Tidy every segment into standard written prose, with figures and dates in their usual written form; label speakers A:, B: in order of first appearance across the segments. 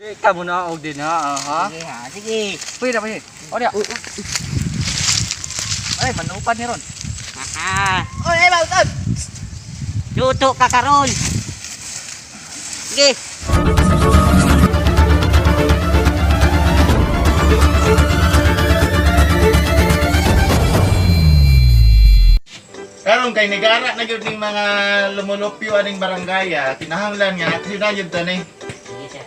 A: Ikaw mo na og din ha, ha?
B: Sige ha, sige.
A: Pwede na pwede. O diya. Ay, manupad ni ron.
B: Ha.
A: Oy, ay bautan.
B: Luto ka karon. Sige.
C: Karon kay nigara na gyud ning mga lumulupyo aning barangay, kinahanglan nga aksyonan gyud tani.
B: Sige sir.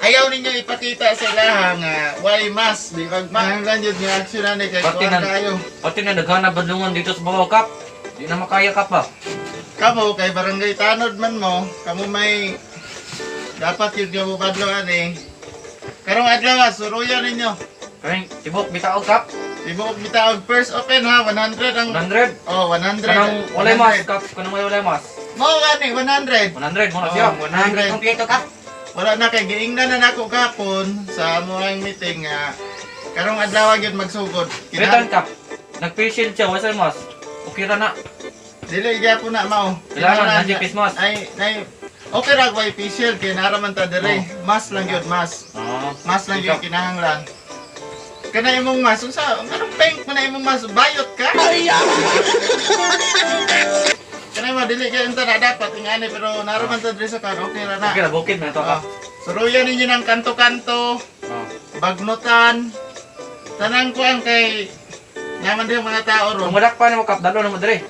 C: Ayaw ninyo ipakita sa ilaha nga why mas di kag kinahanglan gyud nga aksyonan ni kay
A: Pati
C: kuan
A: na,
C: kayo.
A: pati na naghana badlungan dito sa bawa kap. Di na makaya kap ba?
C: Kamo kay barangay tanod man mo, kamo may dapat gyud nga mobadlo ani. Karong adlaw suruyan ninyo.
A: Kaya tibok bitaog kap.
C: Tibuok bitaog first open ha, 100 ang
A: 100.
C: Oh, 100.
A: Kanang walay mas kap, kanang walay mas.
C: Mo gani 100.
A: 100 mo na siya.
C: Oh,
B: Hindi
C: 100.
B: kompleto kap.
C: Wala na kay giingnan na nako gapon sa amoang meeting nga karong adlaw gyud magsugod.
A: Return kap. Nag-face shield siya, walay mas. Okay ra na.
C: Dili gyapon na mao.
A: Kailangan, nandiyan face mask.
C: Ay, ay okay ra way face shield kay nara man ta dire. Mask lang gyud, mask.
A: Ah.
C: Mask lang gyud kinahanglan. Kana imong mask unsa? Anong pink man na imong mask? Bayot ka? Kana mo dili kay unta na dapat ingani pero nara man ta dire sa kan okay ra na.
A: Okay ra bukid man to
C: Ah,
A: kap.
C: suruyan ninyo ng kanto-kanto.
A: Ah.
C: Bagnutan. Tanang kuan kay naman din mga tao ron.
A: Kung madakpan nimo kap, dalo na mo dire.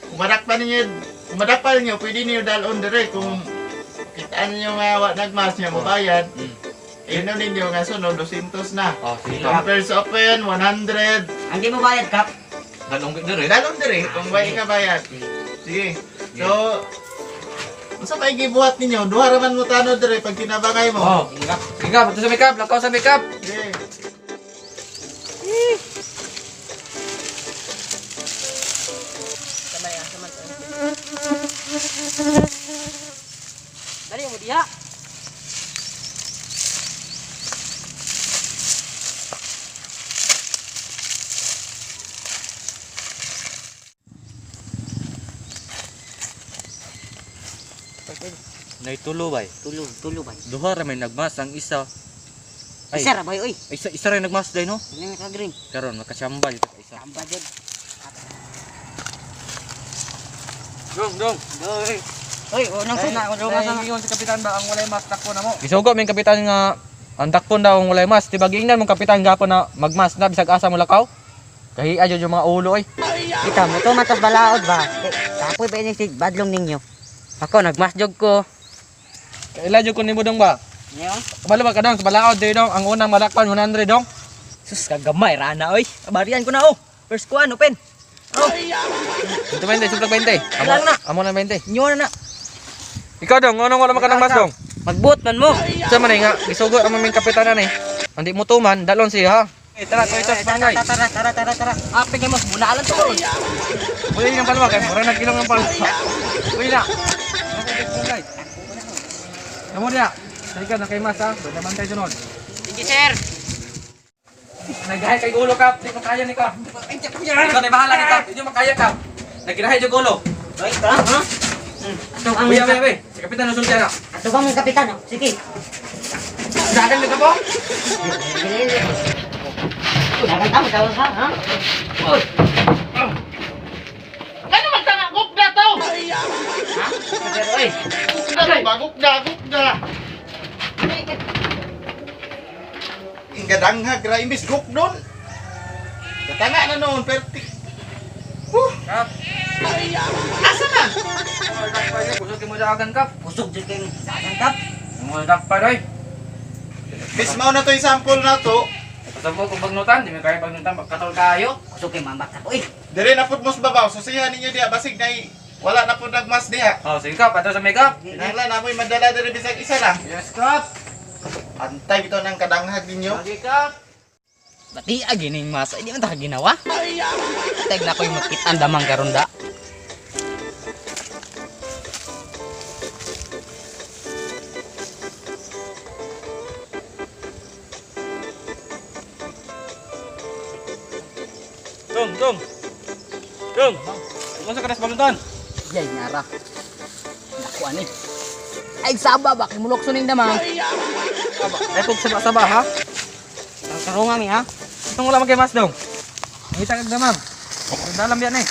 C: Umadak pa ninyo, umadak pa ninyo, pwede ninyo dalon dire kung kitaan ninyo nga wa nagmas niya mobayad. Ino ninyo nga sunod 200 na.
A: Oh, sige
C: Ang
A: kap.
C: first open 100.
B: Ang di mo bayad kap.
A: Dalong gid dire.
C: Dalon dire kung way ka bayad. Sige. So unsa may gibuhat ninyo? Duha ra man mo tanod dire pag tinabangay mo.
A: Oh.
B: Sige kap.
A: Sige kap, ato sa makeup, lakaw sa makeup.
C: Sige.
B: Dali mo diha.
A: Naitulo bay.
B: Tulo, tulo ba?
A: Duha ra may nagmas ang isa. Ay.
B: Isa ra bay oy.
A: Isa isa ra nagmas day no.
B: Ano naka green?
A: Karon makachamba dito ka isa.
B: Tamba jud.
A: Dong dong.
B: Oy. Oy, unang sana, unang sana.
A: Ingon si kapitan ba ang walay mas takpo na mo. Gisugo min kapitan nga ang takpon daw ang walay mas. Di ba giingnan mong kapitan gapon na magmas na bisag asa mo lakaw? Kahiya jud yung mga ulo oy.
B: Kita mo to matas balaod ba? Kapoy ba ini si badlong ninyo? Ako nagmasjog ko.
A: Kaila jud ko nimo dong ba?
B: Niyo?
A: Kabalo ba ka dong sa balaod diri dong ang unang madakpan 100 dong.
D: Sus, kagamay, rana, oy. Abarian ko na, oh. First kuan, open. Oh,
A: Ito 20, sumplak 20. Amo
D: Ilang na?
A: amo na 20.
D: inyo na na.
A: Ikaw dong, nganong wala man ka ng mas dong?
D: Magbuot man mo.
A: Sa man eh nga gisugo ra man min kapitan ani. Hindi mo tuman, dalon siya ha. Eh, tara, toy sa barangay.
B: Tara, tara, tara, tara.
D: Apik mo, bunaalan to. oy.
A: Uy, ng palwa kay mura nagkilong ng palwa. Uy na. Amo dia. Sige na kay mas ha. Banda bantay sunod.
B: Sige, sir.
A: Nagahay kay ulo kap, di makaya ni kap. Ikaw na bahala ni kap, di makaya kap. Nagirahay jud ulo.
B: Oy, tara, ha? Ato ang
A: Uy, uy, uy. Si kapitan nusul na.
B: Ato bang kapitan? oh? Sige.
A: Dagan ka po.
B: Dagan ta mo tawag ha, ha?
C: Ano man tanga gugda to?
B: Sir, oy.
C: Gugda to ba? Gugda, gugda. Ang gadanghag ra imbis gugdon. Katanga na noon perti. Huh,
A: Kap.
C: asa na?
A: Kusog kay mo dagan kap.
B: Kusog jud kay dagan kap.
A: Mo dakpan oy.
C: Bis mao na to yung sample na to.
A: Basta mo kung bagnutan, di mo kaya bagnutan, magkatol kayo.
B: Kusog kay mambak kap, oy.
C: Dire na pud mo sa babaw, susihan ninyo diha basig nay wala na pud nagmas diha.
A: Oh, sige kap, ato sa makeup.
C: Kinahanglan na mo'y madala diri bisag isa lang.
A: Yes kap.
C: Antay bitaw ng kadanghag ninyo.
A: Sige kap.
D: Bati, gining masa. Hindi man ta ginawa. Tag na ko'y makitaan damang karon da.
A: Dong, dong. Dong. Unsa ka nas baluntan?
D: Yay, ngara. Naku, ani. Ay, saba ba? Kay mulok suning damang.
A: Ay pug saba-saba ha.
B: Karunga mi ha.
A: Itong wala man kay mas dong. Ngita kag damam. Dalam yan eh.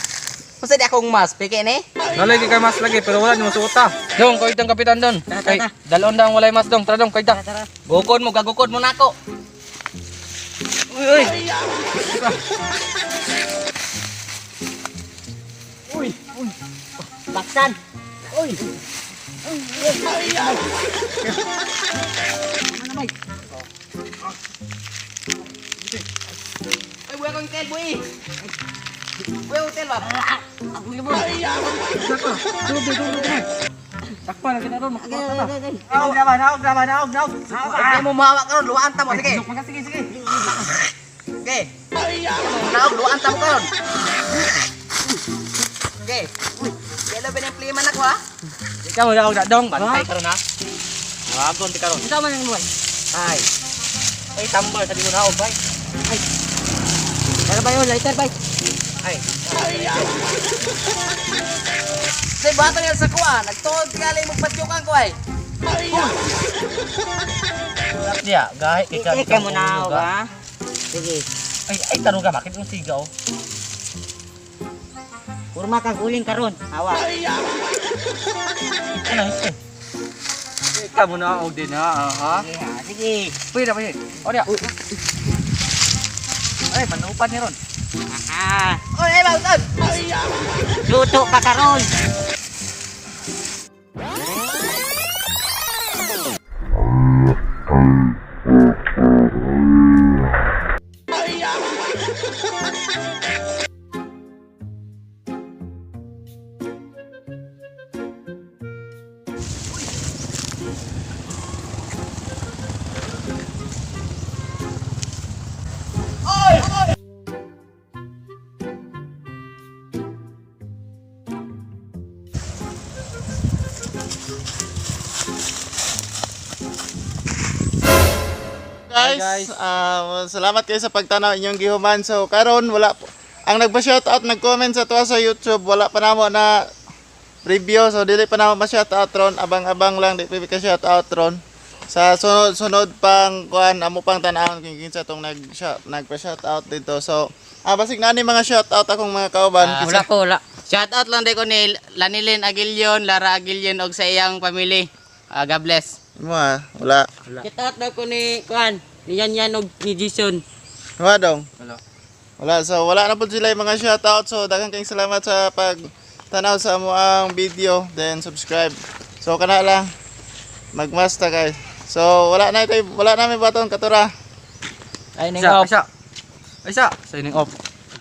D: Unsa di akong mas piki ni?
A: Nalay kay mas lagi pero wala nimo suota. Dong, koy itong kapitan don.
B: Tara,
A: Kay
B: tara.
A: dalon daw ang walay mas dong. Tara dong, koy ta.
B: Tara, tara.
D: Gukod mo, gagukod mo nako.
A: Uy, uy.
B: Baksan. Uy.
D: Ay, buhay akong tel, buhay. Buhay akong tel ba?
A: Takpan na kita ron, makakuha ta.
B: Naog naman, naog naman, naog, naog.
D: Ay, mo mawa karon, luwaan ta mo, sige.
A: Sige, sige.
D: Sige. Naog, luwaan ta mo karon. Sige. Yellow ba yung plima na ko ha?
A: Ikaw wala og dong, bantay karon ha. Wagon ti karon.
B: Unsa man ang buhay?
A: Ay. Ay tambal sa di ko naog bay.
B: Tara ba yun, lighter bay.
A: Ay.
D: Say bato niya sa kuha, nagtuod gali mo patyukan ko ay.
A: Diya, gahi kay ka.
B: Ikaw mo naog ha. Sige.
A: Ay, ay tarong ka bakit yung sigaw?
B: Kurma kang uling karon. Awa.
A: Ano ito? Ikaw mo naog din ha, ha?
B: Sige ha, sige.
A: Pwede pwede. O diya. Ay, manupan ni ron.
B: Ah,
D: Oy, ay bautan.
B: luto ka karon.
C: Guys,
A: Hi, guys.
C: Salamat kayo sa pagtanaw inyong gihuman. So karon wala po ang nagpa-shoutout, nag-comment sa tuwa sa YouTube, wala pa namo na review. So dili pa namo ma-shoutout ron, abang-abang lang di pa ka shoutout ron. Sa sunod sunod pang kuan amo pang tan-awon kung kinsa tong nag nagpa-shoutout dito. So basig na ni mga shoutout akong mga kauban.
B: Wala ko, wala.
D: Shout out lang ko ni Lanilin Agilion, Lara Agilion og sa iyang family. Ah, God bless.
C: Mo ah, wala.
B: Shout out daw ko ni Kuan, ni Yan Yan og ni Jason.
C: Wala dong.
A: Wala.
C: Wala. So, wala na po sila yung mga shoutout. So, daghang kayong salamat sa pag tanaw sa amo ang video. Then, subscribe. So, kana lang. Magmasta guys. So, wala na ito. Wala namin baton katura.
D: Ay,
A: Isa, isa. Isa, signing off.